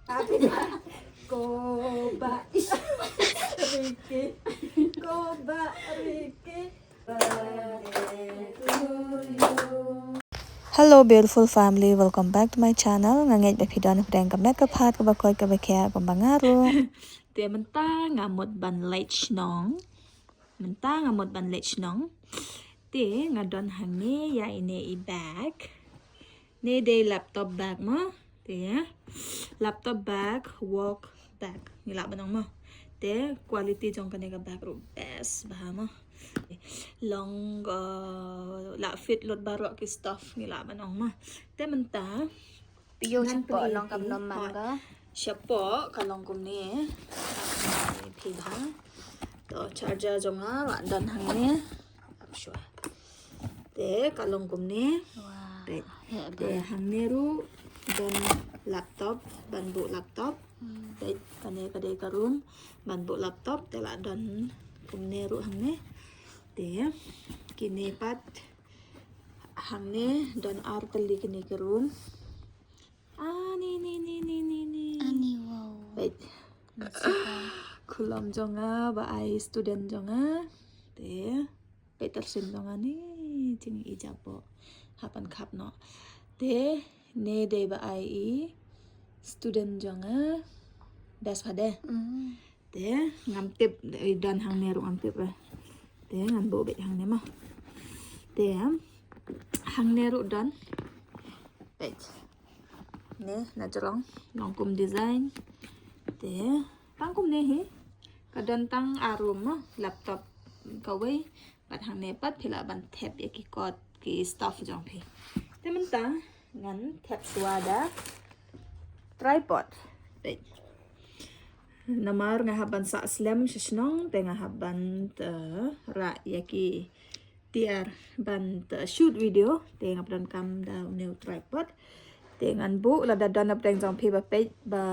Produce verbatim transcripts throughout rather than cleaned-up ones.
Ko ba ish. Ricky. Ko ba Ricky. Birthday to you. Hello beautiful family, welcome back to my channel. Nga ngeit ba phi don hapdeng ka met ka phad, kaba koit kaba khiah kumba nga ruh. Te mynta nga mut ban leit shnong. Mynta nga mut ban leit shnong. Te nga don hangne ïa ine i bag. Ne dei laptop bag mo. Te laptop bag, work bag. Ngi lah ban ong mo. Te quality jong kane ka bag ruh best bha mo. Long, uh, lah fit lut baroh ki stuff, ngi lah ban ong mo. Te mynta Phi ïoh shapoh long kam nom man ka. Shapoh ka long kumne. Phi bha. To charger jong nga lah don hangne. Ap shwa. Te ka long kumne. Wah. Te hangne ruh don laptop, ban buh laptop. Te kane ka dei ka room ban buh laptop, te lah don kumne ruh hangne. Te kine pat hangne don ar tylli kine ki room. Ah, ni, ni, ni. Ani, wow. Wait. Khulom jong nga ba ai student jong nga. Te. Wait, tyrsim jong nga ni jing i japo. Hapan khap no. Te ne dei ba ai i student jong nga. Das pade. Te ngam tip, i don hangne ruh ngam tip re. Te ngan buh beit hangne mo. Te hangne ruh don. Beit. Ne na jrong long kum design. Te tang kumne hi. Ka don tang ar room mo, laptop kawei. Bad hangne pat phi lah ban thep ïa ki kot ki stuff jong phi. Te mynta ngan thep shwa da tripod. Te namar nga hap ban sah slem sha shnong, te nga hap ban, eh, rah ïa ki tiar ban, eh, shoot video, te nga pyndonkam da une u tripod. Te ngan buh lada don hapdeng jong phi ba peit ba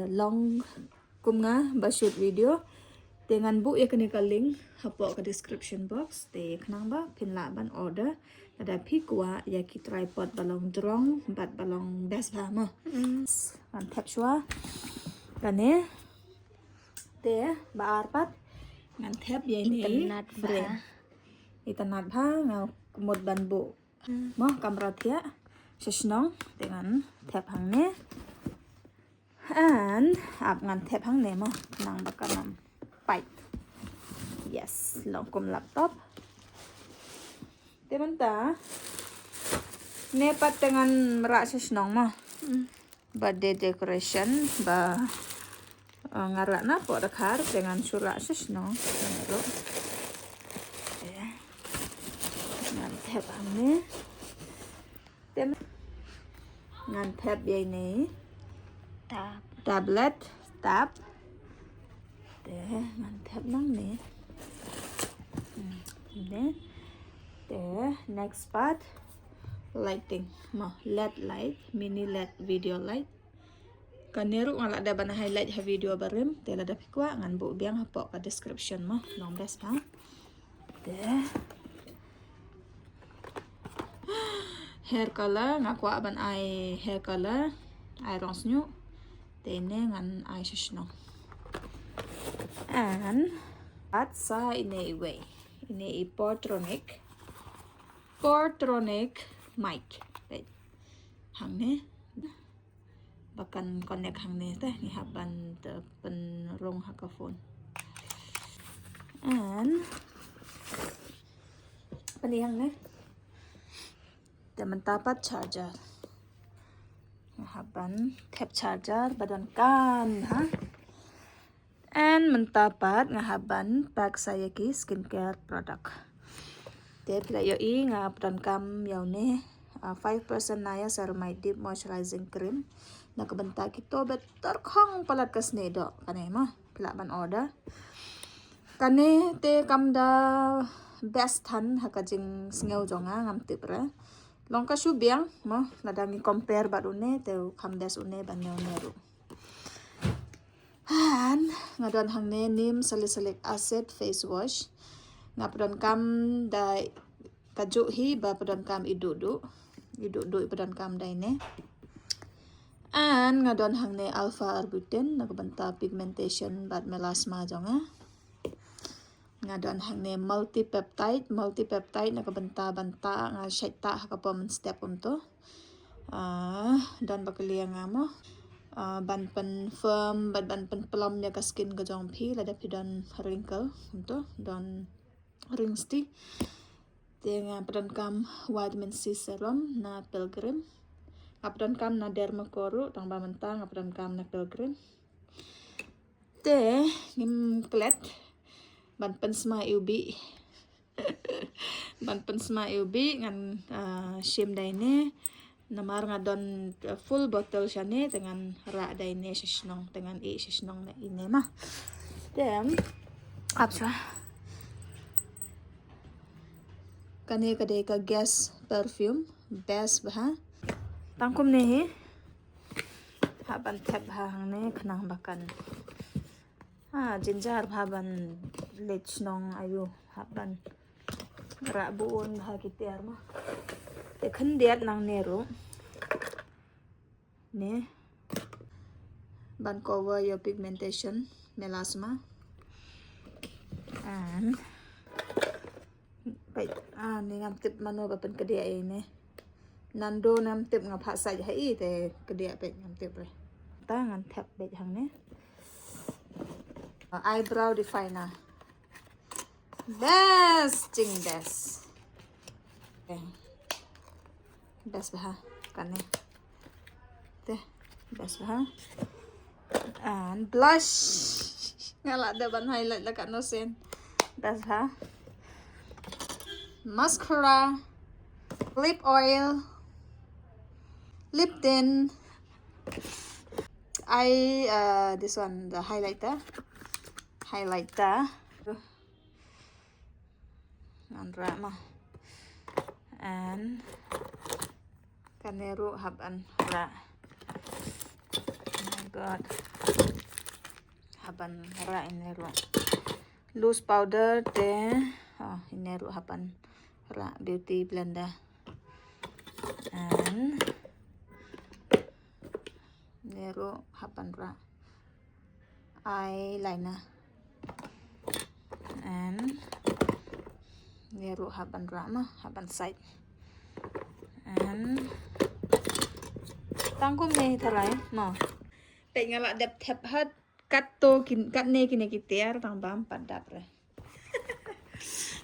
long kum nga ba shoot video. Te ngan buh ïa kane ka link hapoh ka description box. Te khnang ba phin lah ban order lada phi kwah ïa ki tripod ba long jrong bad ba long best bha mo. Ngan thep shwa kane. Te ba ar pat ngan thep ïa ine i frame. Itynnad bha, nga mut ban buh mo kamra thiah sha shnong. Te ngan thep hangne. And ap ngan thep hangne mo, nang ba kan ym pait. Yes, long kum laptop. Te mynta ne pat te ngan rah sha shnong mo. Birthday decoration ba, uh, nga rah na poh dkhar, te ngan shu rah sha shnong. Ngan thep hangne. Te ngan thep ïa ine. Tab. Tablet, tab. Te ngan thep nangne. Hmm, ne. Te next part lighting. Mo, led light, mini led video light. Kane ruh nga lah dep ban highlight ha video barim, te lada phi kwah ngan buh biang hapoh ka description mo, long best bha. Te hair color, nga kwah ban ai hair color, ai rong sniuh. Te ine ngan ai sha shnong. And pat sa ine iwei, ine i Portronic, Portronic mic. Te hangne. Ba kan connect hangne te, ngi hap ban te pynrung ha ka phone. And pynïeng ne. Te mynta pat charger. Ngi hap ban thep charger ba donkam ha. And mynta pat nga hap ban pack sa ïa ki skincare product. Te phi la ïohi nga pyndonkam ïa une, ah, five percent niacinamide deep moisturizing cream na ka bynta kito ba tyrkhong palat ka snieh doh. Kane mo phi lah ban order. Kane te kam da best than ha ka jingsngew jong nga, ngam tip re. Long ka shu biang mo, lada ngi compare bad une te u kham best une ban ïa une ruh. Han, nga don hangne neem salicylic acid face wash. Nga pyndonkam da kajuh hi ba pyndonkam i Dudu. I Dudu i pyndonkam da ine. And nga don hangne alpha arbutin na ka bynta pigmentation bad melasma jong nga. Nga don hangne multipeptide, multipeptide na ka bynta ban ta, nga shait ta ha ka por mynstep kumto. Ah, don ba ka liang nga mo. Ah, ban pynfirm, ban ban pynplump ïa ka skin ka jong phi lada phi don wrinkle kumto, don rings ti. Te nga pyndonkam vitamin C serum na Pilgrim. Nga pyndonkam na Dermacore ruh, tang ba mynta nga pyndonkam na Pilgrim. Te ngim klet ban pynsma ïa u bih. Ban pynsma ïa u bih ngan, ah, shim da ine. Namar nga don, ah, full bottle shane te ngan rah da ine sha shnong, te ngan ïeh sha shnong da ine ma. Te ap shuwa. Kane ka dei ka Guess perfume, best bha. Tang kumne hi. Hap ban thep bha hangne khnang ba kan, ah, jynjar bha ban leit shnong aïu, hap ban rah bun bha ki tiar ma. Te khyndiat nangne ruh. Ne. Ban cover your pigmentation, melasma. And peit, ah, ne ngam tip mano ba pynkdiah ïa ine. Nando ngam tip, nga phah sait ha i te kdiah peit, ngam tip re. Ta ngan thep peit hangne. Ah, eyebrow definer. Best, jing best. Okay. Best bha kane. Te, best bha. And blush. Nga lah da ban highlight la katno sien. Best bha. Mascara. Lip oil. Lip tint. I, uh, this one, the highlighter. Highlighter. Ngan rah ma. And kane ruh hap ban rah. Oh my God. Hap ban rah ine ruh. Loose powder te. Oh, ine ruh hap ban rah, beauty blender. And ine ruh hap ban rah. Eyeliner. And ine ruh hap ban rah ma, hap ban sait. And tang kumne tharai ma. Peit nga lah dep thep hat, katto kin, katne kine ki tiar tang bam pat dap re.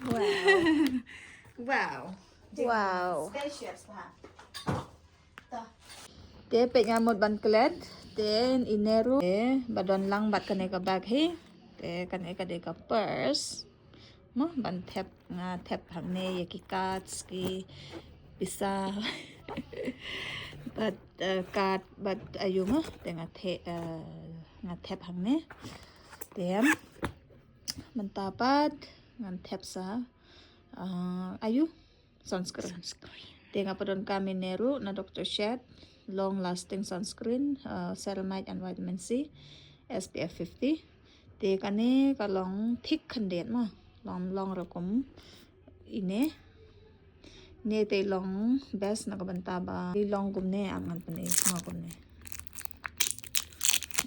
Wow. Wow. Wow. Spacious ha. Te peit nga mut ban klet. Te ine ruh te ba don lang bad kane ka bag hi. Te kane ka dei ka purse. Mo, ban thep, nga thep hangne ïa ki cards, ki pisa. Bad, eh, card bad aïu mo, te nga the, eh, nga thep hangne. Te mynta pat ngan thep sa, ah, aïu, sunscreen. Sunscreen. Te nga pyndonkam ine ruh na Doctor Shed, long lasting sunscreen, ah, ceramide and vitamin C, S P F fifty. Te kane ka long thick khyndiat ma, long, long rukom ine. Ne te long best na ka bynta ba i long kumne, am ngan pyni ma kumne.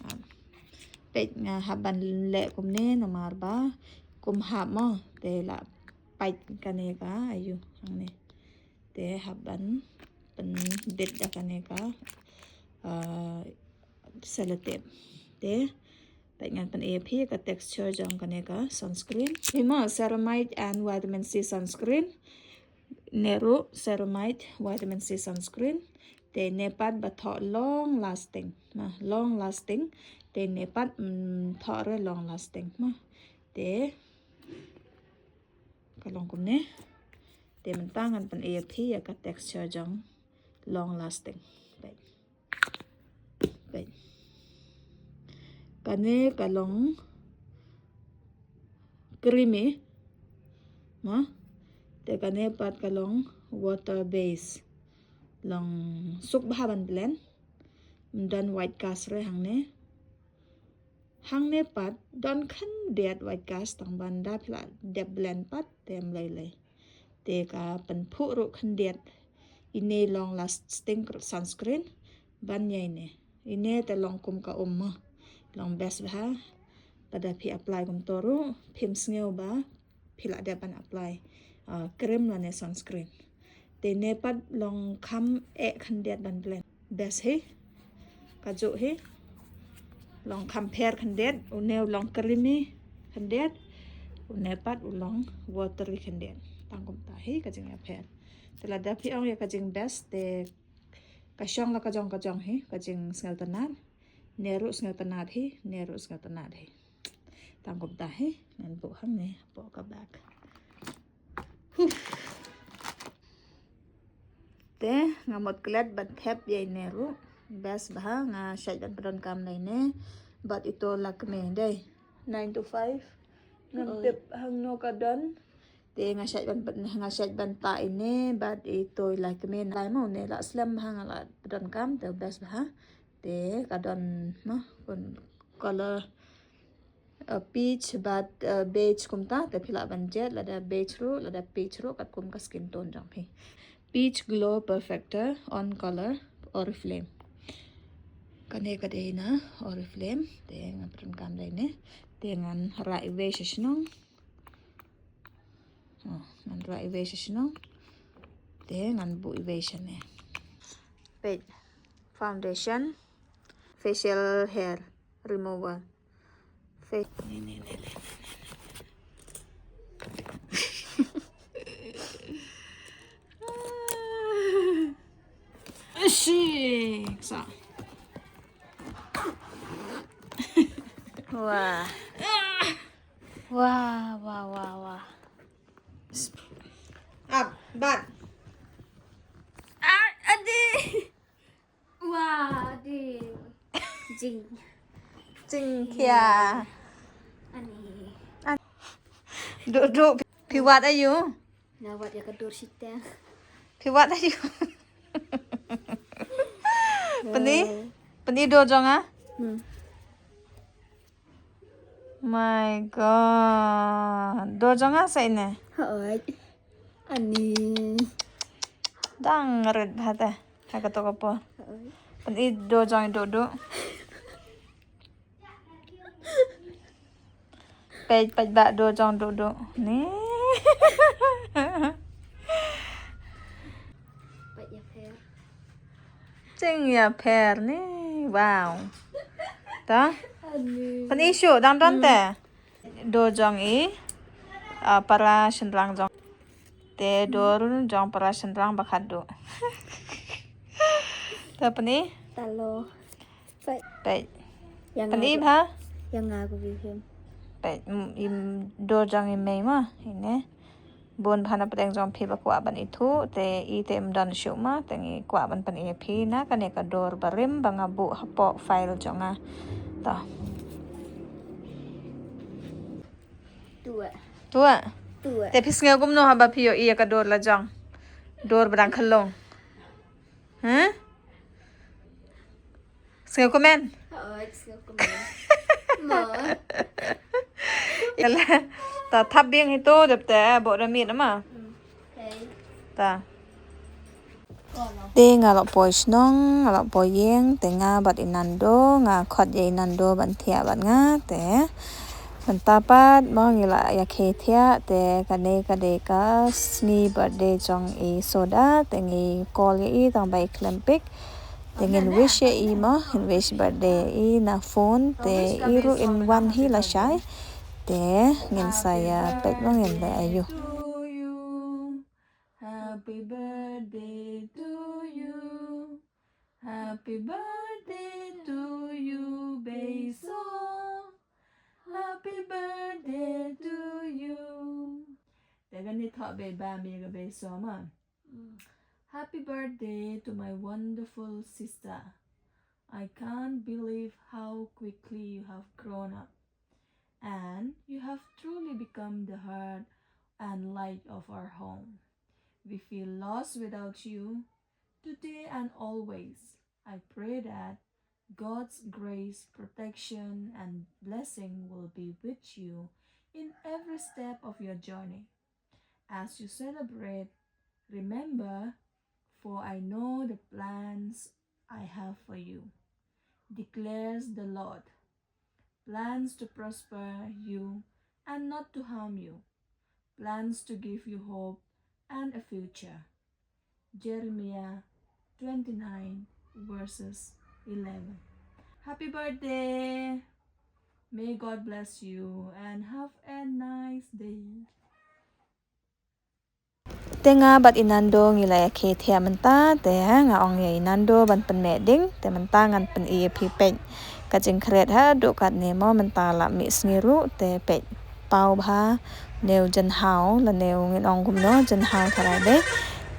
Am. Peit nga hap ban leh kumne namar ba kum hap mo, te la pait kane ka aïu hangne. Te hap ban pynbit da kane ka, ah, sellotape. Te peit ngan pyni ïa phi ka texture jong kane ka sunscreen. Hi mo, ceramide and vitamin C sunscreen. Ne ruh ceramide vitamin C sunscreen. Te ne pat ba thoh long lasting. Ma, long lasting. Te ne pat, mm, thoh re long lasting. Ma. Te ka long kumne. Te mynta ngan pyni ïa phi ïa ka texture jong long lasting. Peit. Peit. Kane ka long creamy. Ma. Te kane pat ka long water base. Long suk bha ban blend. Ym don white cast re hangne. Hangne pat don khyndiat white cast, tang ban da phi la dep blend pat te ym lei lei. Te ka pynphuh ruh khyndiat ine long lasting sunscreen ban ïa ine. Ine te long kum ka um mo. Long best bha. Lada phi apply kumto ruh, phim sngew ba phi lah dep ban apply, ah, cream lane sunscreen. Te ne pat long kham eh khyndiat ban blend. Best hi. Kajuh hi. Long kham pher khyndiat, une u long creamy khyndiat, une pat u long watery khyndiat. Tang kumta hi ka jingïapher. Te lada phi ong ïa ka jing best te ka shong la ka jong ka jong hi, ka jingsngewtynnat. Ne ruh sngewtynnat hi, ne ruh sngewtynnat hi. Tang kumta hi, ngan buh hangne hapoh ka bag. Huh. Te nga mut klet ban thep ïa ine ruh. Best bha, nga shait ban pyndonkam da ine. Bad ito Lakme dei nine to five. Ngam tip hangno ka don. Te nga shait ban pyn-, nga shait ban pah ine bad ito Lakme, na lai mo ne la slem bha, nga la pyndonkam, te best bha. Te ka don mo, kun color, uh, peach bad, uh, beige kumta, te phi lah ban jied, lada beige ruh, lada peach ruh, katkum ka skin tone jong phi. Peach Glow Perfector On Color Oriflame. Kane ka dei na Oriflame, te ngan pyndonkam da ine, te ngan rah iwei sha shnong. Oh, ngan rah iwei sha shnong. Te ngan buh iwei shane. Peit. Foundation. Facial hair remover. Fa- Ashi, sa. Wah. Wah, wah, wah, wah. Ap, bat. Ah, adi. Wah, adi. Jing. Jingkhia. Ani. Duk, duk. Phi wad aïu? Nga wad ïa ka dur shiteng. Phi wad aïu? Pyni? Pyni dur jong nga? Hmm. My God. Dur jong nga sa ine. Hooid. Ani. Dang rit bha te. Ha kato ka por. Hooid. Pyni dur jong i Duk Duk. Peit, peit ba dur jong Duk Duk. Ni. Peit ïapher. Jingïapher ni. Wow. Ta? Ani. Pyni shuh dang don te. Dur jong i, ah, para shynrang jong. Te dur jong para shynrang ba khadduh. Ta pyni? Talo. Peit. Peit. Pyni bha? Ïa nga ku bihim. Peit, mm, im dur jong i mei ma, ine. Bun bha na pdeng jong phi ba kwah ban ithuh, te i te im don shuh ma, te ngi kwah ban pyni ïa phi na kane ka dur barim ba nga buh hapoh file jong nga. To. Tuh. Tuh. Tuh. Te phi sngew kumno haba phi ïohi ïa ka dur la jong? Dur ba dang khyllung. Huh? Sngew kumne? Hooid, sngew kumne. Mo. Ïa la. Ta thap biang hi to dep te, bok da miet ma. Hmm. Okay. Ta. Te nga la poi shnong, nga la poi ïing, te nga bad i Nando, nga khot ïa i Nando ban thiah bad nga, te. Mynta pat mo ngi la ïa khie thiah, te kane ka dei ka sngi birthday jong i Soda, te ngi call ïa i tang ba i khlem pick. Te ngin wish ïa i mo, ngin wish birthday ïa i na phone, te i ruh in wan hi lashai. Te ngin sa ïa peit mo ngin leh aïu. Happy birthday to you. Happy birthday to you, Beiso. Happy birthday to you. Te kane thoh beit ba me ka Beiso ma. Mm. Happy birthday to my wonderful sister. I can't believe how quickly you have grown up. And you have truly become the heart and light of our home. We feel lost without you. Today and always, I pray that God's grace, protection, and blessing will be with you in every step of your journey. As you celebrate, remember, for I know the plans I have for you. declares the Lord. Plans to prosper you and not to harm you. Plans to give you hope and a future. Jeremiah twenty-nine, verses eleven. Happy birthday! May God bless you and have a nice day. Te nga bad i Nando ngi la ïa khie thiah mynta, te nga ong ïa i Nando ban pynmeh ding, te mynta ngan pyni ïa phi peit ka jingkhriat haduh katne mo, mynta la mih sngi ruh, te peit paw bha, ne u jynhaw, lane u ngin ong kumno, jynhaw tharai dei.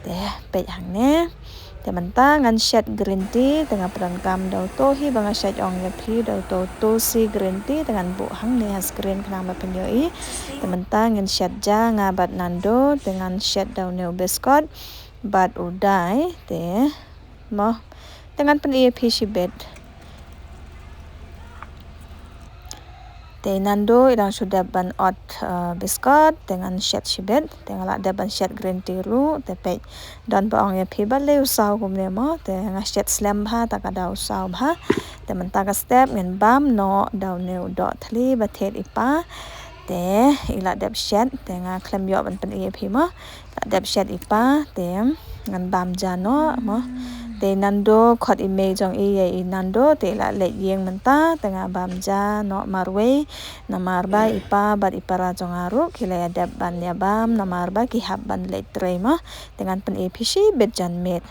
Te peit hangne. Te mynta ngan shet green tea, te nga pyndonkam da uto hi ba nga shet ong ïa phi, da uto Tulsi green tea, te ngan buh hangne ha screen khnang ba phin ïohi. Te mynta ngan shet ja nga bad Nando, te ngan shet da une u biskot bad u dai, te mo. Te ngan pyni ïa phi shibit. Te i Nando i dang shu dep ban ot, uh, biskot, te ngan shet shibit, te nga la dep ban shet green tea ruh, te peit don ba ong ïa phi balei u saw kumne mo, te nga shet slem bha, ta ka daw saw bha, te mynta ka step ngin bam noh da une u doh thli ba thied i pa, te i la dep shet, te nga khlem ïoh ban pyni ïa phi mo. La dep shet i pa, te ngan bam ja noh mo. Te i Nando khot i mei jong i ïa i Nando, te i la leit ïing mynta, te nga bam ja noh marwei, namar ba i pa bad i para jong nga ruh ki la ïa dep ban ïa bam, namar ba ki hap ban leit trei mo. Te ngan pyni ïa phi shibit janmiet.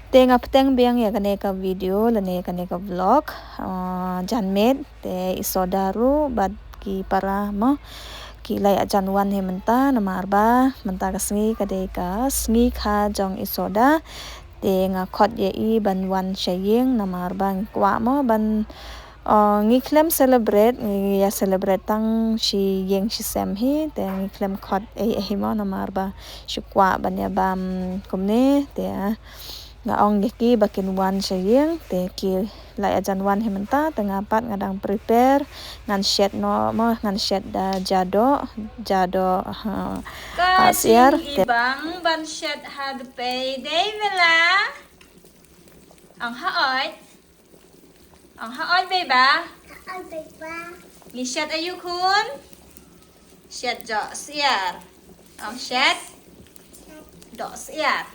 Te nga pynbteng biang ïa kane ka video lane kane ka vlog, ah, janmiet. Te i Soda ruh bad ki para mo, ki la ïa jan wan hi mynta, namar ba mynta ka sngi ka dei ka sngi kha jong i Soda. Te nga khot ïa i ban wan sha ïing, namar ba ngi kwah mo ban, uh, ngi khlem celebrate, ngi ïa celebrate tang shi ïing shi sem hi, te ngi khlem khot ei ei hi mo, namar ba shu kwah ban ïa bam kumne, te, ah, nga ong ïa ki ba kin wan sha ïing, te ki la ïa jan wan hi mynta, te nga pat nga dang prepare, ngan shet noh mo, ngan shet da ja doh, ja doh, ha, ha siar, te. Ka jingi bang ban shet ha dpei dei Vela. Ong haoid. Ong haoid beiba. Haoid beiba. Ngi shet aïu khun? Shet doh siar. Ong shet doh siar.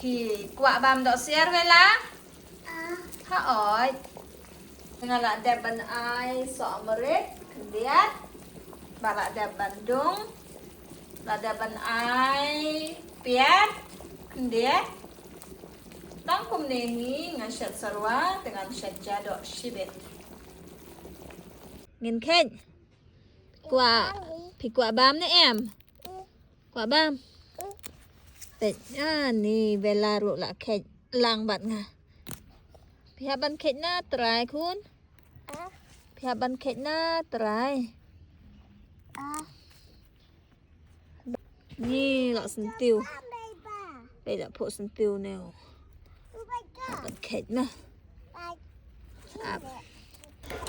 Phi kwah bam doh siar Vela? Haoid. Nga la dep ban ai soh marit khyndiat. Ba la dep ban dung. La dep ban ai piat khyndiat. Tang kumne hi nga shet sarwa, te ngan shet ja doh shibit. Ngin kheit. Kwah, phi kwah bam ne em? Kwah bam? Te, ah, ni Vela ruh la kheit lang bad nga. Phi hap ban kheit na trai khun? Phi hap ban kheit na trai? Ni la syntiew. Peit la phuh syntiew ne. Hap ban kheit na. Ap.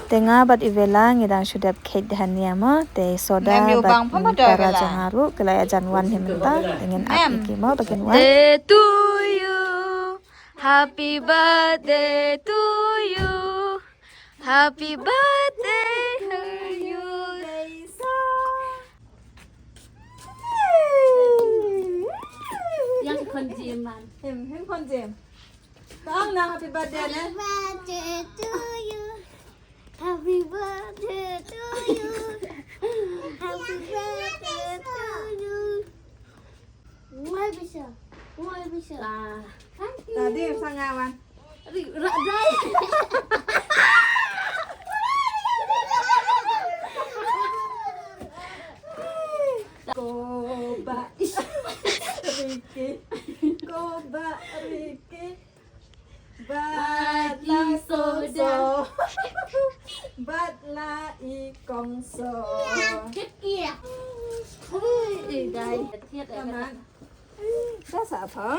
Te nga bad i Vela ngi dang shu dep kheit hangne mo, te i Soda bad i para jong nga ruh ki la ïa jan wan hi mynta, te ngin ap ïa ki mo ba kin wan. Birthday to you. Happy birthday to you. Happy birthday to you. Yang khon jim man. Him, him khon jim. Tang na happy birthday ne. Happy birthday to you. Happy birthday to you. Happy birthday to you. Mai bisa. Mai bisa. Thank you. Tadi sangawan. Ri-, ra-, dai. Ko ba ish. Riki. Ko ba Riki. Ba la kongso. Ba la i kongso. Ui, dai. Thied, eh, kaman. Ba sa pha.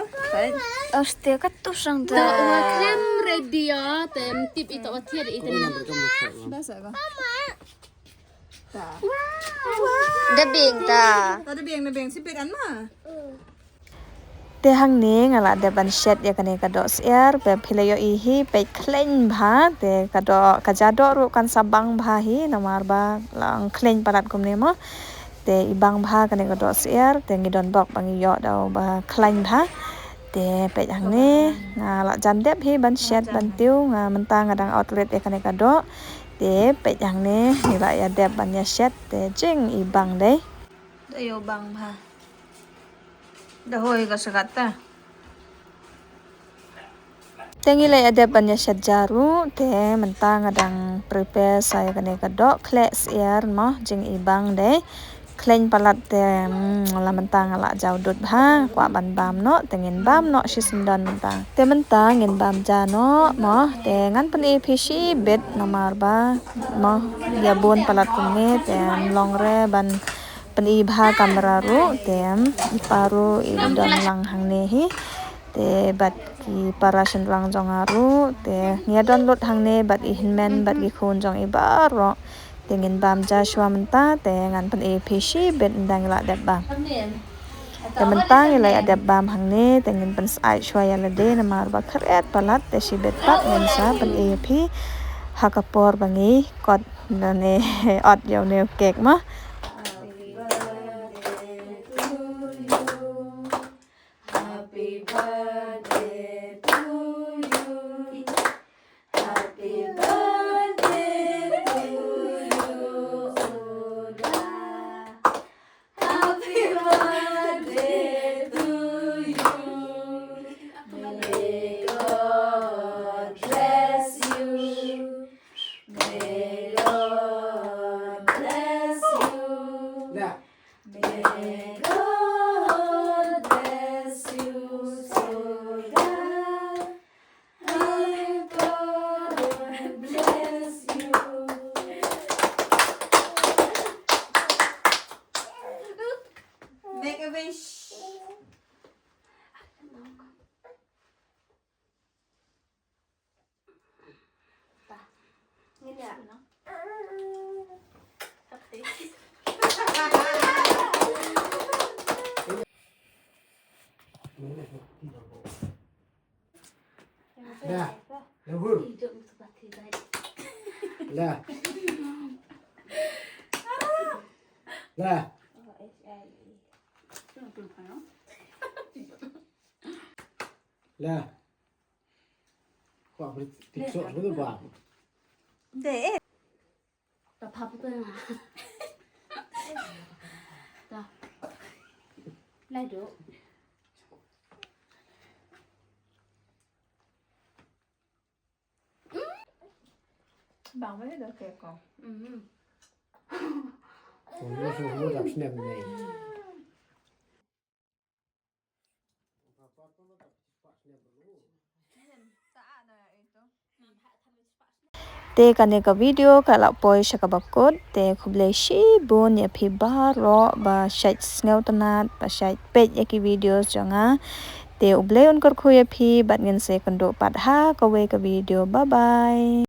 Hostia, ka tu sang ta. Wa khlem ready ya, tem tip ito wa thied ito. Ba sa ko. Da bing ta. Ta da bing, da bing, si bit an ma. Te hangne nga la dep ban shet ïa kane ka doh syiar, ba phi la ïohi hi, peit khlaiñ bha, te ka doh, ka ja doh ruh kan sa bang bha hi, namar ba la ong khlaiñ palat kumne mo. Te i bang bha kane ka doh syiar, te ngi don bok ba ngi ïoh da u ba khlaiñ bha. Te peit hangne, nga la jan dep hi ban shet ban tiew, nga mynta nga dang outlet ïa kane ka doh. Te peit hangne, ngi la ïa dep ban ïa shet, te jing i bang dei. Da ïoh bang bha. Da hoi ka sagat ta. Te ngi la ïa dep ban ïa shet ja ruh, te mynta nga dang prepare sa ïa kane ka doh khleh syiar mo, jing i bang dei. Khlaiñ palat te, mm, la mynta nga la jaw dud bha, kwah ban bam noh, te ngin bam noh shi syndon mynta. Te mynta ngin bam ja noh mo, te ngan pyni phi shibit namar ba mo, ïa bun palat kumne, te ym long re ban pyni bha kamera ruh, te i pa ruh i don lang hangne hi. Te bad ki para shynrang jong nga ruh, te ngi ïa don lut hangne bad i hynmen bad ki khun jong i baroh. Te ngin bam ja shuwa mynta, te ngan pyni phi shibit ynda ngi la dep bam. Te mynta ngi la ïa dep bam hangne, te ngin pynsyaid shuwa ïa lade namar ba khret palat, te shibit pat ngin sa pyni phi ha ka por ba ngi kot nane ot ïa une u kek mo. Happy birthday to you. Happy birthday to you, Oda. Happy birthday to you. May God bless you. May God bless you. May God bless you, Oda. May God bless you. Make a wish. Da. Da. Da. Da. Kwah beri tik sok dulu, Bang. Deh. Ta pha putu na. Ta. Lai do. Bang mai do ke ko. Mhm. Ko mo so mo dap snap nei. Te kane ka video ka la poi sha kaba kut, te khublei shibun ïa phi baroh ba shait sngewtynnat, ba shait peit ïa ki videos jong nga. Te U Blei un kyrkhu ïa phi, bad ngin sa ïakynduh pat ha kawei ka video. Bye bye.